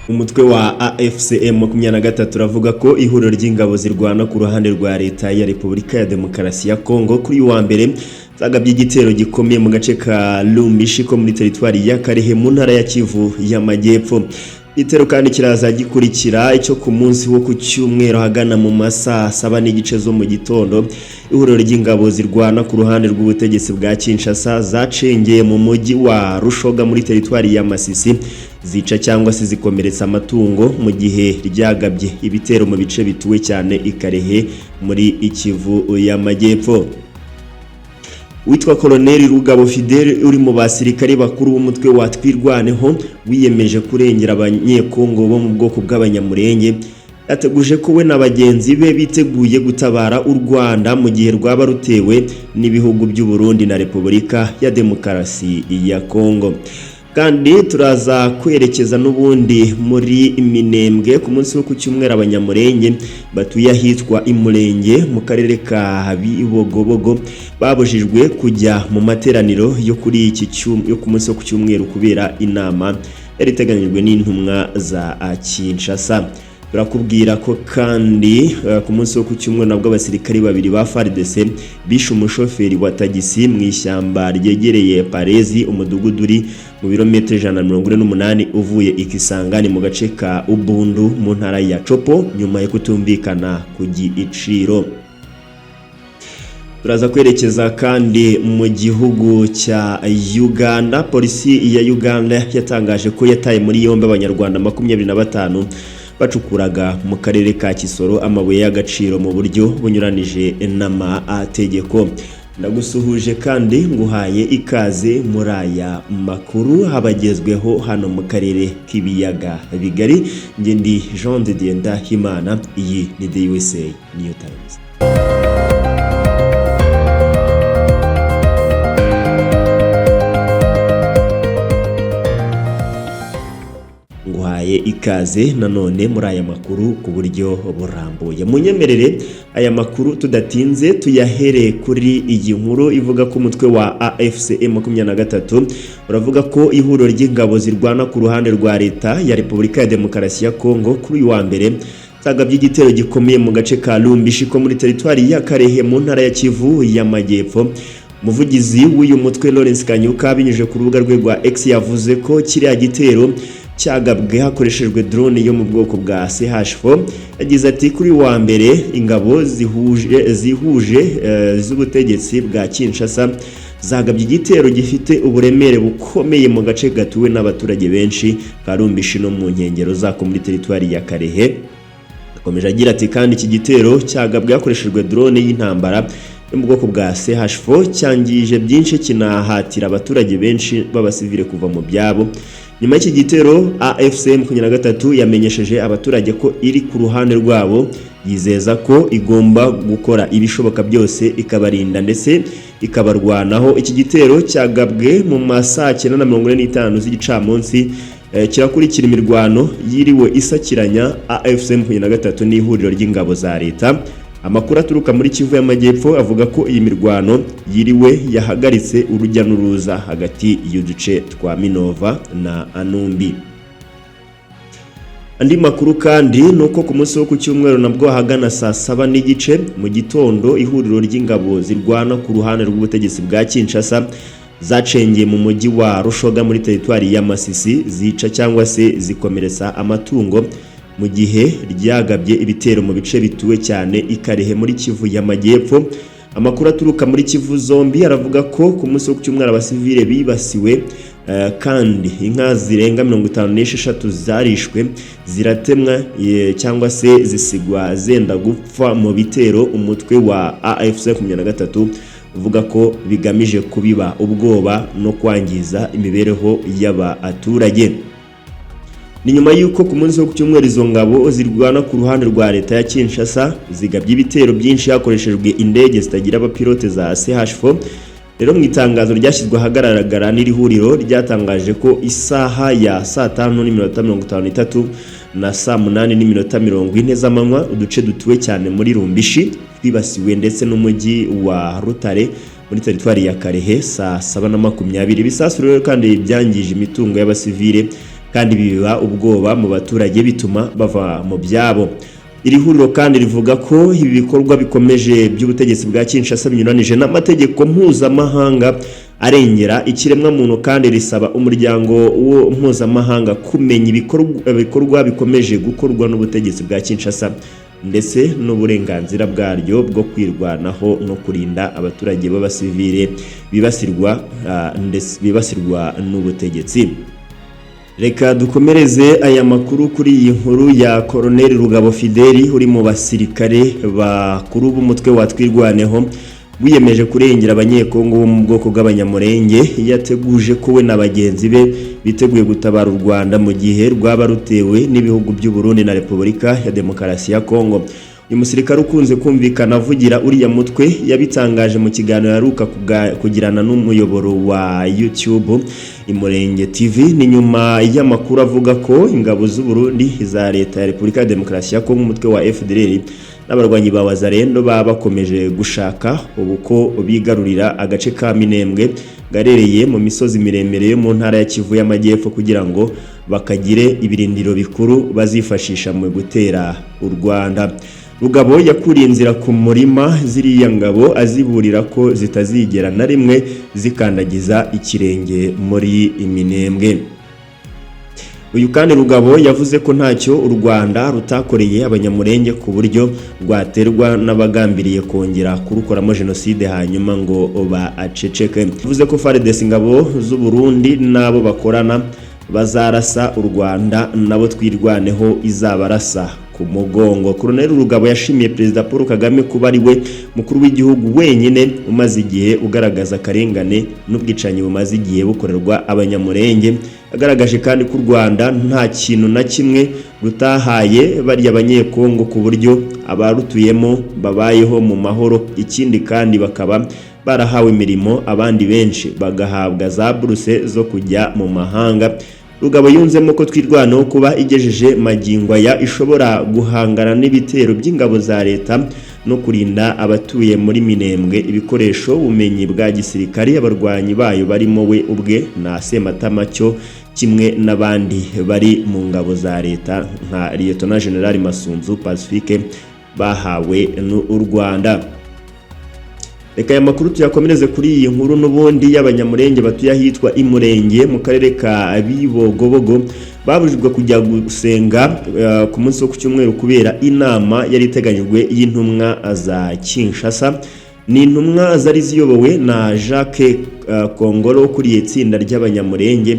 Umutwe wa AFCM 23 uravuga ko ihuriro ry'ingabo zirwana ku ruhande rwa leta ya Repubulika ya Demokarasi ya Kongo kuri uyu wa mbere zagabye igitero gikomeye mu gace ka Lumbishi ko muri teritwari ya Karehe mu ntara ya Kivu y'Amajyepfo. Igitero kandi kiraza gikurikira icyo ku munsi wo ku cyumweru ahagana mu masaa 7:30 zo mu gitondo, ihuriro ry'ingabo zirwana ku ruhande rw'ubutegetsi bwa Kinshasa zacengeye mu mujyi wa Rushoga muri teritwari ya Masisi, zica cyangwa se zikomeretsa amatungo mu gihe ryagabye ibitero mu bice bituwe cyane i Karehe muri Kivu y'Amajyepfo. Witwa Koloneli Rugabo Fidel uri mu basirikare bakuru b'umutwe wa Twirwaneho wiyemeje kurengera abanyekongo bo mu bwoko bw'Abanyamurenge, yateguje ko we na bagenzi be biteguye gutabara u Rwanda mu gihe rwaba rutewe n'ibihugu by'u Burundi na Repubulika ya Demokarasi ya Kongo. Kandi turaza kwerekeza n'ubundi muri Minembwe. Ku munsi wo ku cyumweru, Abanyamurenge batuye ahitwa Imurenge mu karere ka Bibogobogo babujijwe kujya mu materaniro yo kuri iki yo ku munsi wo ku cyumweru kubera inama yari iteganyijwe n'intumwa za Kinshasa. Turakubwira ko kandi ku munsi wo ku cyumweru nabwo abasirikari babiri ba FARDC bishe umushoferi wa tagisi mu ishyamba ryegereye Parezi, umudugudu uri mu birometero 148 uvuye i Kisangani mu gace ka Ubundu mu ntara ya Chopo, nyuma yo kutumvikana ku giciro. Turaza kwerekeza kandi mu gihugu cya Uganda. Polisi ya Uganda yatangaje ko yataye muri yombi Abanyarwanda 25 bacukuraga mu karere ka Kisoro amabuye y'agaciro mu buryo bunyuranije n'amategeko. Ndagusuhuje kandi nguhaye ikaze muri aya makuru habagezweho hano mu karere k'ibiyaga bigari. Njye ndi Jean de Dieu Ndahimana, iyi ni The USA New Times. Nguhaye ikaze nanone muri aya makuru ku buryo burambuye. Munyemerere aya makuru tudatinze tuyahere kuri iyi nkuru ivuga ko umutwe wa AFC 23 uravuga ko ihuriro ry'ingabo zirwana ku ruhande rwa leta ya Repubulika ya Demokarasi ya Kongo kuri uyu wa mbere zagabye igitero gikomeye mu gace ka Lumbishi ko muri teritwari ya Karehe mu ntara ya Kivu y'Amajyepfo. Umuvugizi w'uyu mutwe Lawrence Kanyuka, binyujije ku rubuga rwe rwa X, yavuze ko kiriya gitero cyagabwe hakoreshejwe drone yo mu bwoko bwa CH4. Yagize ati: "Kuri wa mbere ingabo zihuje z'ubutegetsi bwa Kinshasa zagabye igitero gifite uburemere bukomeye mu gace gatuwe n'abaturage benshi ka Lumbishi no mu nkengero zako muri teritwari ya Karehe." Yakomeje agira ati: "Kandi iki gitero cyagabwe hakoreshejwe drone y'intambara yo mu bwoko bwa CH4, cyangije byinshi kinahatira abaturage benshi b'abasivile kuva mu byabo." Nyuma y'iki gitero, AFC 23 yamenyesheje abaturage ko iri ku ruhande rwabo, yizeza ko igomba gukora ibishoboka byose ikabarinda ndetse ikabarwanaho. Iki gitero cyagabwe mu ma saa 9:45 z'igicamunsi, kirakurikira imirwano yiriwe isakiranya AFC 23 n'ihuriro ry'ingabo za leta. Amakuru aturuka muri Kivu y'Amajyepfo avuga ko iyi mirwano yiriwe yahagaritse urujya n'uruza hagati y'uduce twa Minova na Anumbi. Andi makuru kandi ni uko ku munsi wo ku cyumweru nabwo ahagana saa 7:30 mu gitondo, ihuriro ry'ingabo zirwana ku ruhande rw'ubutegetsi bwa Kinshasa zacengeye mu mujyi wa Rushoga muri teritwari ya Masisi, zica cyangwa se zikomeretsa amatungo mu gihe ryagabye ibitero mu bice bituwe cyane i Karehe muri Kivu y'Amajyepfo. Amakuru aturuka muri Kivu zombi aravuga ko ku munsi wo ku cyumweru abasivile bibasiwe, kandi inka zirenga 56 zarishwe, ziratemwa cyangwa se zisigwa zenda gupfa mu bitero umutwe wa AFC 23 uvuga ko bigamije kubiba ubwoba no kwangiza imibereho y'abaturage. Ni nyuma y'uko ku munsi wo ku cyumweru izo ngabo zirwana ku ruhande rwa leta ya Kinshasa zigabye ibitero byinshi hakoreshejwe indege zitagira abapilote za CH4. Rero mu itangazo ryashyizwe ahagaragara n'iri huriro, ryatangaje ko isaha ya saa 5:53 na saa 8:40 z'amanywa uduce dutuwe cyane muri Lumbishi twibasiwe, ndetse n'umujyi wa Rutare muri teritwari ya Karehe saa 7:20. Ibisasu rero kandi byangije imitungo y'abasivile Kandi biba ubwoba mu baturage, bituma bava mu byabo. Iri huriro kandi rivuga ko ibi bikorwa bikomeje by'ubutegetsi bwa Kinshasa binyuranije n'amategeko mpuzamahanga arengera ikiremwamuntu, kandi risaba umuryango wo mpuzamahanga kumenya ibikorwa bikomeje gukorwa n'ubutegetsi bwa Kinshasa, ndetse n'uburenganzira bwaryo bwo kwirwanaho no kurinda abaturage b'abasivile ndetse bibasirwa n'ubutegetsi. Reka dukomereze aya makuru kuri iyi nkuru ya Koroneli Rugabo Fideli, uri mu basirikare bakuru b'umutwe wa Twirwaneho wiyemeje kurengera Abanyekongo bo mu bwoko bw'Abanyamurenge. Yateguje ko we na bagenzi be biteguye gutabara u Rwanda mu gihe rwaba rutewe n'ibihugu by'u Burundi na Repubulika ya Demokarasi ya Kongo. Uyu musirikare ukunze kumvikana avugira uriya mutwe yabitangaje mu kiganiro aheruka kugirana n'umuyoboro wa YouTube Imurenge TV. Ni nyuma y'amakuru avuga ko ingabo z'u Burundi, iza Leta ya Repubulika ya Demokarasi ya Kongo, umutwe wa FDLR n'abarwanyi ba Wazalendo baba bakomeje gushaka uko bigarurira agace ka Minembwe gaherereye mu misozi miremire yo mu ntara ya Kivu y'Amajyepfo, kugira ngo bakagire ibirindiro bikuru bazifashisha mu gutera u Rwanda. Rugabo yakuriye inzira ku murima ziriya ngabo, aziburira ko zitazigera na rimwe zikandagiza ikirenge muri Iminembwe. Uyu kandi Rugabo yavuze ko ntacyo u Rwanda rutakoreye Abanyamurenge, ku buryo rwaterwa n'abagambiriye kongera kurukoramo jenoside hanyuma ngo baceceke. Yavuze ko FARDC, ingabo z'u Burundi n'abo bakorana bazarasa u Rwanda, nabo Twirwaneho izabarasa ku mugongo. Colonel Rugabo yashimiye Perezida Paul Kagame kuba ari we mukuru w'igihugu wenyine umaze igihe ugaragaza akarengane n'ubwicanyi bumaze igihe bukorerwa Abanyamurenge. Yagaragaje kandi ko u Rwanda nta kintu na kimwe rutahaye barya Abanyekongo, ku buryo abarutuyemo babayeho mu mahoro. Ikindi kandi bakaba barahawe imirimo, abandi benshi bagahabwa za buruse zo kujya mu mahanga. Rugabo yunzemo ko Twirwaneho kuba igejeje magingo aya ishobora guhangana n'ibitero by'ingabo za leta no kurinda abatuye muri Minembwe, ibikoresho, ubumenyi bwa gisirikare, abarwanyi bayo barimo we ubwe na Sematama, cyo kimwe n'abandi bari mu ngabo za leta nka Lieutenant General Masunzu Pacifique bahawe n'u Rwanda. Reka aya makuru tuyakomereze kuri iyi nkuru n'ubundi y'Abanyamurenge batuye ahitwa Imurenge mu karere ka Bibogobogo, babujijwe kujya gusenga ku munsi wo ku cyumweru kubera inama yari iteganyijwe y'intumwa za Kinshasa. Ni intumwa zari ziyobowe na Jacques Kongolo, ukuriye itsinda ry'Abanyamurenge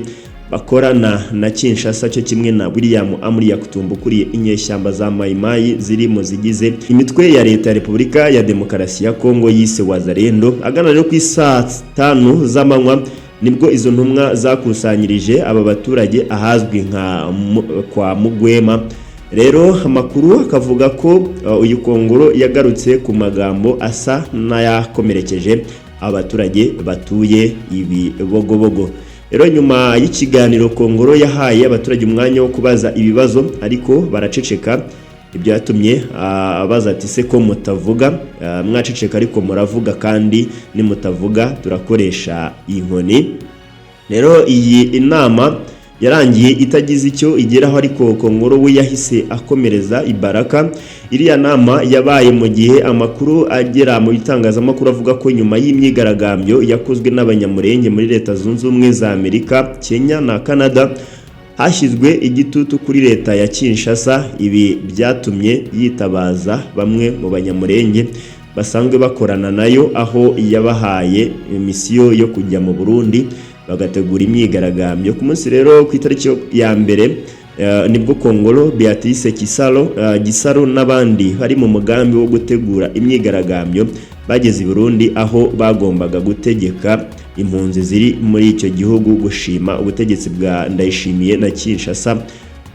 bakorana na Kinshasa, cyo kimwe na William Amuri Yakutumba, ukuriye inyeshyamba za Mayimayi ziri mu zigize imitwe ya leta ya Repubulika ya Demokarasi ya Kongo yise Wazalendo. Agana rero ku isaa 5 z'amanywa nibwo izo ntumwa zakusanyirije aba baturage ahazwi nka kwa Mugwema. Rero amakuru akavuga ko uyu Kongoro yagarutse ku magambo asa n'ayakomerekeje abaturage batuye Ibibogobogo. Rero nyuma y'ikiganiro, Kongoro yahaye abaturage umwanya wo kubaza ibibazo, ariko baraceceka. Ibyo yatumye abaza ati: "Se ko mutavuga? Mwaceceka ariko muravuga, kandi nimutavuga turakoresha inkoni." Rero iyi inama yarangiye itagize icyo igeraho, ariko Kongoro we yahise akomereza ibaraka. Iriya nama yabaye mu gihe amakuru agera mu bitangazamakuru avuga ko nyuma y'imyigaragambyo yakozwe n'Abanyamurenge muri Leta Zunze Ubumwe za Amerika, Kenya na Canada, hashyizwe igitutu kuri leta ya Kinshasa. Ibi byatumye yitabaza bamwe mu Banyamurenge basanzwe bakorana nayo, aho yabahaye misiyo yo kujya mu Burundi bagategura imyigaragambyo. Ku munsi rero ku itariki ya mbere nibwo Kongolo, Beatrice Kisaro, Gisaro n'abandi bari mu mugambi wo gutegura imyigaragambyo bageze i Burundi, aho bagombaga gutegeka impunzi ziri muri icyo gihugu gushima ubutegetsi bwa Ndayishimiye na Kinshasa,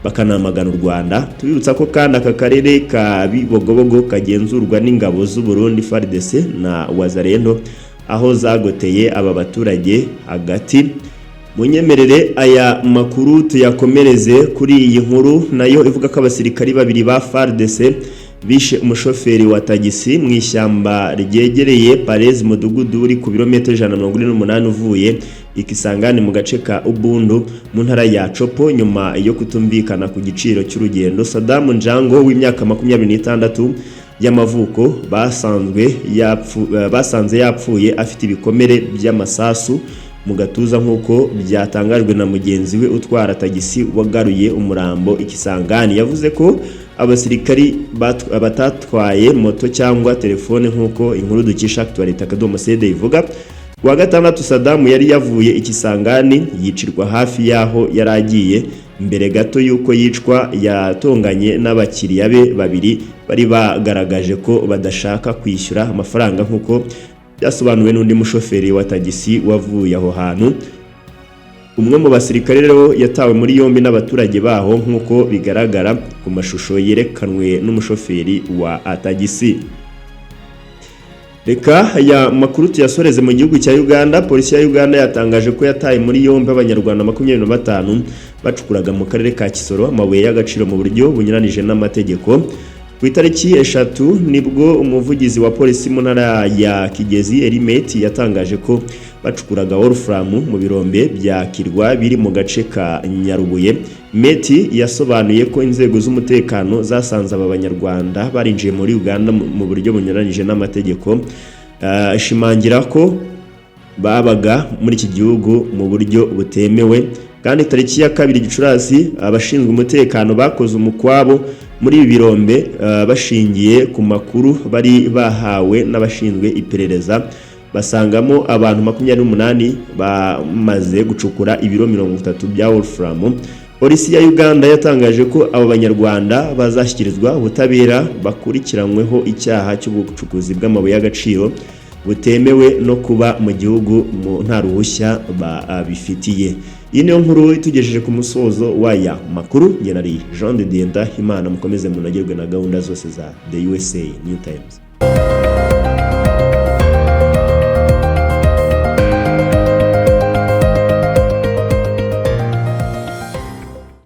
bakanamagana u Rwanda. Tubibutsa ko kandi aka karere ka Bibogobogo kagenzurwa n'ingabo z'u Burundi, FARDC na Wazalendo, aho zagoteye aba baturage hagati. Munyemerere aya makuru tuyakomereze kuri iyi nkuru nayo ivuga ko abasirikari babiri ba FARDC Bishe umushoferi wa tagisi mu ishyamba ryegereye Parezi, mudugudu uri ku birometero 148 uvuye Ikisangani mu gace ka Ubundu mu ntara ya Chopo, nyuma yo kutumvikana ku giciro cy'urugendo. Sadamu Njango w'imyaka 26 y'amavuko basanze yapfuye afite ibikomere by'amasasu mu gatuza, nk'uko byatangajwe na mugenzi we utwara tagisi wagaruye umurambo Ikisangani. Yavuze ko abasirikari batatwaye moto cyangwa telefone, nk'uko inkuru dukesha Actualite.cd ivuga. Kuwa gatandatu, Sadamu yari yavuye Ikisangani, yicirwa hafi y'aho yari agiye. Mbere gato y'uko yicwa, yatonganye n'abakiriya be babiri bari bagaragaje ko badashaka kwishyura amafaranga, nk'uko byasobanuwe n'undi mushoferi wa tagisi wavuye aho hantu. Umwe mu basirikare rero yatawe muri yombi n'abaturage baho, nk'uko bigaragara ku mashusho yerekanwe n'umushoferi wa tagisi. Reka aya makuru tuyasoreze mu gihugu cya Uganda. Polisi ya Uganda yatangaje ko yataye muri yombi Abanyarwanda 25 bacukuraga mu karere ka Kisoro amabuye y'agaciro mu buryo bunyuranije n'amategeko. Ku itariki 3 nibwo umuvugizi wa polisi mu ntara ya Kigezi, Erimeti, yatangaje ko bacukuraga wolfram mu birombe bya Kirwa biri mu gace ka Nyarubuye. Meti yasobanuye ko inzego z'umutekano zasanze aba Banyarwanda barinjiye muri Uganda mu buryo bunyuranyije n'amategeko, ishimangira ko babaga muri iki gihugu mu buryo butemewe. Kandi tariki ya 2 Gicurasi, abashinzwe umutekano bakoze umukwabo muri ibi birombe bashingiye ku makuru bari bahawe n'abashinzwe iperereza, basangamo abantu 28 bamaze gucukura ibiro 30 bya wolfram. Polisi ya Uganda yatangaje ko abo Banyarwanda bazashyikirizwa ubutabera bakurikiranyweho icyaha cy'ubucukuzi bw'amabuye y'agaciro butemewe no kuba mu gihugu mu nta ruhushya babifitiye. Iyi niyo nkuru itugejeje ku musozo w'aya makuru. Njye nari Jean de Dieu Ndahimana. Mukomeze munogerwe na gahunda zose za The USA New Times.